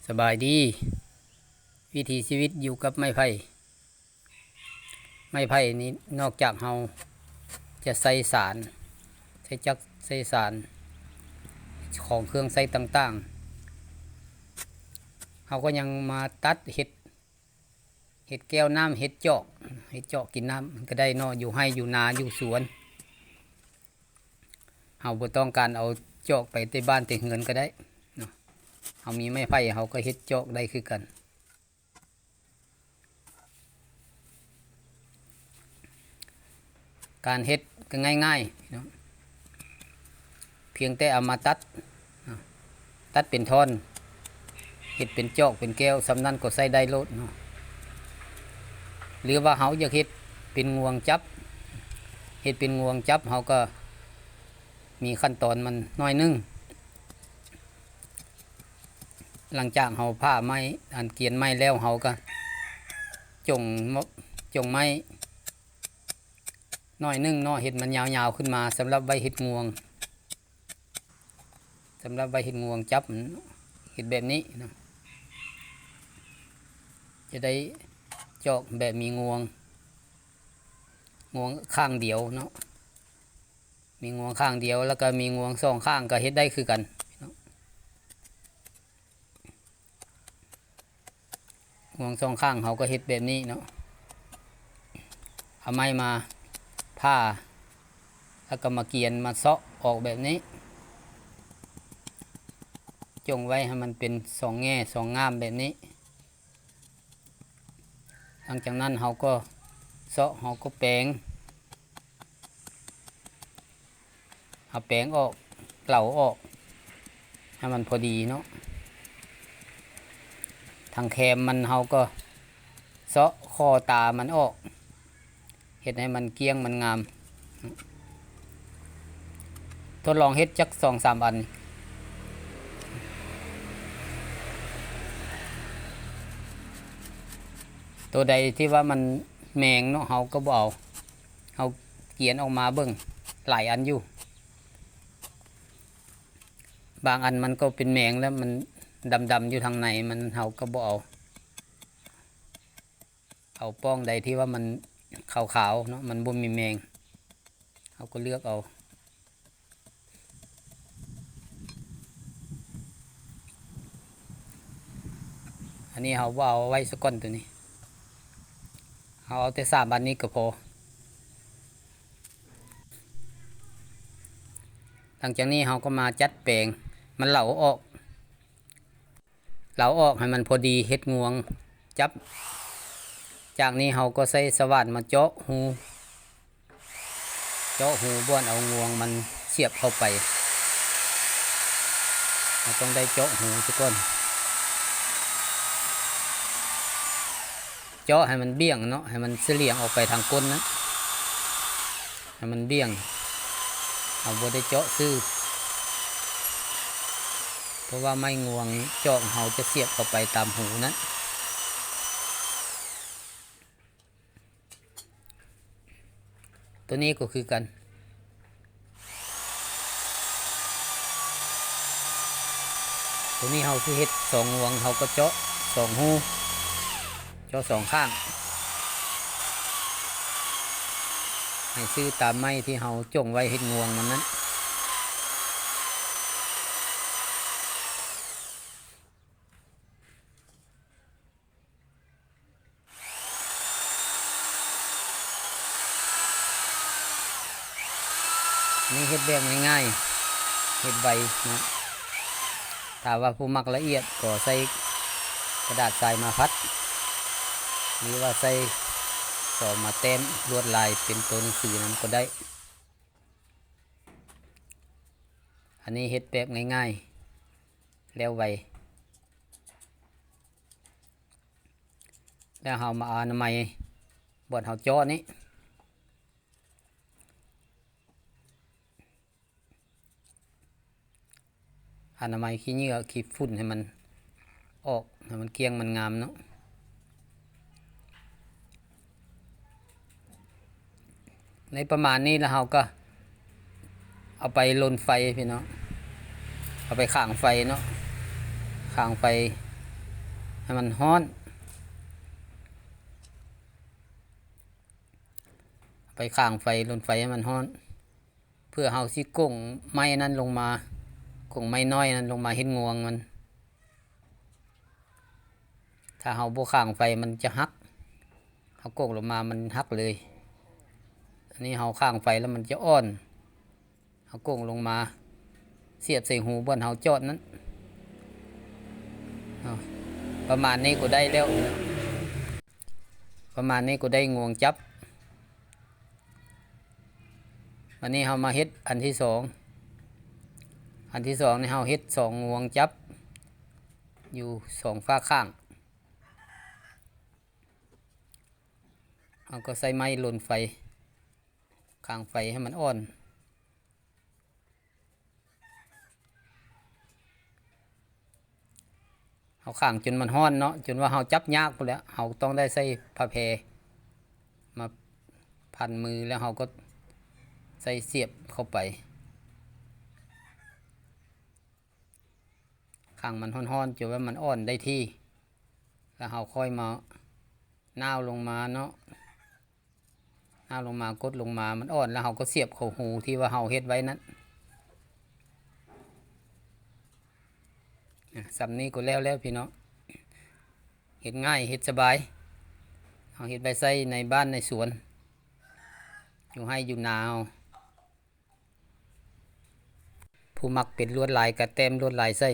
ສະບາຍດີ, ວິຖີຊີວິດຢູ່ກັບໄມ້ໄຜ່. ໄມ້ໄຜ່ນີ້ນອກຈາກເຮົາຈະໃຊ້ສານ, ໃຊ້ຈັກໃຊ້ສານ ຂອງເຄື່ອງໃຊ້ຕ່າງໆ, ເຮົາກໍຍັງມາຕັດເຮັດ ເຮັດແກ້ວນ້ຳ, ເຮັດຈອກ, ເຮັດຈອກກິນນ້ຳກໍໄດ້ເນາະ, ຢູ່ໄຮ່ຢູ່ນາ ຢູ່ສວນ. ເຮົາບໍ່ຕ້ອງການເອົາຈອກໄປແຕ່ບ້ານແຕ່ເຮືອນກໍໄດ້ເນາະ, ເຮົາມີໄມ້ໄຜ່ເຮົາກໍເຮັດຈອກໄດ້ຄືກັນ. ການເຮັດກໍງ່າຍໆເນາະ, ພຽງແຕ່ເອົາມາຕັດເນາະ, ຕັດເປັນທ່ອນ ເຮັດເປັນຈອກເປັນແກ້ວ ສ່ຳນັ້ນກໍໃຊ້ໄດ້ໂລດເນາະ. ຫຼືວ່າເຮົາຢາກເຮັດເປັນງວງຈັບ, ເຮັດເປັນງວງຈັບ ເຮົາກໍມີຂັ້ນຕອນມັນໜ້ອຍໜຶ່ງ. ຫຼັງຈາກເຮົາຜ່າໄມ້ ອັນກຽນໄມ້ແລ້ວ ເຮົາກໍຈົງ ຈົງໄມ້ໜ້ອຍໜຶ່ງເນາະ, ເຮັດມັນຍາວໆຂຶ້ນມາ ສຳລັບໄວ້ເຮັດງວງ. ສຳລັບໄວ້ເຮັດງວງຈັບ ເຮັດແບບນີ້ເນາະ, ຈະໄດ້ຈອກແບບມີງວງ, ງວງຂ້າງດຽວເນາະ, ມີງວງຂ້າງດຽວ ແລ້ວກໍມີງວງສອງຂ້າງ ກໍເຮັດໄດ້ຄືກັນເນາະ. ງວງສອງຂ້າງເຮົາກໍເຮັດແບບນີ້ເນາະ, ເອົາໄມ້ມາຜ່າ ແລ້ວກໍມາກຽນ ມາເຊາະອອກແບບນີ້, ຈົ່ງໄວ້ໃຫ້ມັນເປັນສອງແງ່ສອງງາມແບບນີ້. ຫຼັງຈາກນັ້ນເຮົາກໍເຊາະ ເຮົາກໍແປງ ເອົາແປງອອກ ເຫຼົາອອກໃຫ້ມັນພໍດີເນາະ. ທາງແຄມມັນເຮົາກໍເຊາະຂໍ້ຕາມັນອອກ ເຮັດໃຫ້ມັນກ້ຽງມັນງາມ. ທົດລອງເຮັດຈັກສອງສາມອັນ. ໂຕໃດທີ່ວ່າມັນແມງເນາະ ເຮົາກໍບໍ່ເອົາ, ເຮົາກຽນອອກມາເບິ່ງ ຫຼາຍອັນຢູ່. ບາງອັນມັນກໍເປັນແມງແລ້ວ ມັນດຳໆຢູ່ທາງໃນ ມັນ ເຮົາກໍບໍ່ເອົາ. ເອົາປ່ອງໃດທີ່ວ່າມັນຂາວໆເນາະ ມັນບໍ່ມີແມງ ເຮົາກໍເລືອກເອົາ. ອັນນີ້ເຮົາບໍ່ເອົາໄວ້ສາກ່ອນ ໂຕນີ້ ເຮົາເອົາແຕ່ສາມອັນນີ້ກໍພໍ. ຫຼັງຈາກນີ້ເຮົາກໍມາຈັດແປງ ມັນເຫຼົາອອກ ເຫຼົາອອກໃຫ້ມັນພໍດີ ເຮັດງວງຈັບ. ຈາກນີ້ເຮົາກໍໃຊ້ສະຫວ່ານມາເຈາະຮູ ເຈາະຮູບ່ອນເອົາງວງມັນສຽບເຂົ້າໄປ. ເຮົາຕ້ອງໄດ້ເຈາະຮູຊະກ່ອນ. ເຈາະໃຫ້ມັນບ່ຽງເນາະ, ໃຫ້ມັນສະຫຼຽງອອກໄປທາງກົ້ນນະ, ໃຫ້ມັນບ່ຽງ. ເຮົາບໍ່ໄດ້ເຈາະຊື່ ເພາະວ່າໄມ້ງວງຈອກເຮົາຈະສຽບເຂົ້າໄປຕາມຮູນັ້ນ. ໂຕນີ້ກໍຄືກັນ. ໂຕນີ້ເຮົາຊິເຮັດສອງງວງ, ເຮົາກໍເຈາະສອງຮູ, ເຈາະສອງຂ້າງ, ໃຫ້ຊື່ຕາມໄມ້ທີ່ເຮົາຈົງໄວ້ເຮັດງວງມັນນັ້ນ. ນີ້ເຮັດແບບງ່າຍໆ ເຮັດໄວເນາະ. ຖ້າວ່າຜູ້ມັກລະອຽດກໍໃຊ້ກະດາດຊາຍມາພັດ ຫຼືວ່າໃຊ້ສໍມາແຕ້ມລວດລາຍເປັນໂຕໜັງສືນຳກໍໄດ້. ອັນນີ້ເຮັດແບບງ່າຍໆ ແລ້ວໄວ. ແລ້ວເຮົາມາອະນາໄມບ່ອນເຮົາເຈາະນີ້, ອະນາໄມຂີ້ເຫຍື້ອຂີ້ຝຸ່ນໃຫ້ມັນອອກ, ໃຫ້ມັນກ້ຽງມັນງາມເນາະ. ໃນປະມານນີ້ລະເຮົາກໍເອົາໄປລົນໄຟພີ່ນ້ອງ, ເອົາໄປຂ້າງໄຟເນາະ, ຂ້າງໄຟ ໃຫ້ມັນຮ້ອນ ໄປຂ້າງໄຟ ລົນໄຟໃຫ້ມັນຮ້ອນ ເພື່ອເຮົາຊິກົງໄມ້ນັ້ນລົງມາ ກົງໄມ້ນ້ອຍນັ້ນລົງມາເຮັດງວງມັນ. ຖ້າເຮົາບໍ່ຂ້າງໄຟມັນຈະຫັກ ເຮົາກົງລົງມາມັນຫັກເລີຍ. ອັນນີ້ເຮົາຂ້າງໄຟແລ້ວມັນຈະອ່ອນ ເຮົາກົງລົງມາ ສຽບໃສ່ຮູບ່ອນເຮົາຈອດນັ້ນ. ເອົາ ປະມານນີ້ກໍໄດ້ແລ້ວ ປະມານນີ້ກໍໄດ້ງວງຈັບ. ອັນນີ້ເຮົາມາເຮັດອັນທີສອງ ອັນທີສອງນີ້ເຮົາເຮັດສອງງວງຈັບ ຢູ່ສອງຝາຂ້າງ ເຮົາກໍໃຊ້ໄມ້ລົນໄຟ ຂ້າງໄຟໃຫ້ມັນອ່ອນ ເຮົາຂ້າງຈົນມັນຮ້ອນເນາະ ຈົນວ່າເຮົາຈັບຍາກພຸ້ນແຫຼະ ເຮົາຕ້ອງໄດ້ໃຊ້ຜ້າແພມາພັນມື ແລ້ວເຮົາກໍໃສ່ສຽບເຂົ້າໄປ ຂ້າງມັນຮ້ອນໆ ຈົນວ່າມັນອ່ອນໄດ້ທີ່ ແລ້ວເຮົາຄ່ອຍມາໜາວລົງມາເນາະ ເອົາລົງມາ ກົດລົງມາ ມັນອ່ອນແລ້ວເຮົາກໍສຽບເຂົ້າຮູທີ່ວ່າເຮົາເຮັດໄວ້ນັ້ນ. ອາ ສ່ຳນີ້ກໍແລ້ວແລ້ວພີ່ນ້ອງ ເຮັດງ່າຍເຮັດສະບາຍ ເຮົາເຮັດໄວ້ໃຊ້ໃນບ້ານໃນສວນ ຢູ່ໄຮ່ຢູ່ນາເຮົາ. ຜູ້ມັກເປັນລວດລາຍກໍແຕ້ມລວດລາຍໃສ່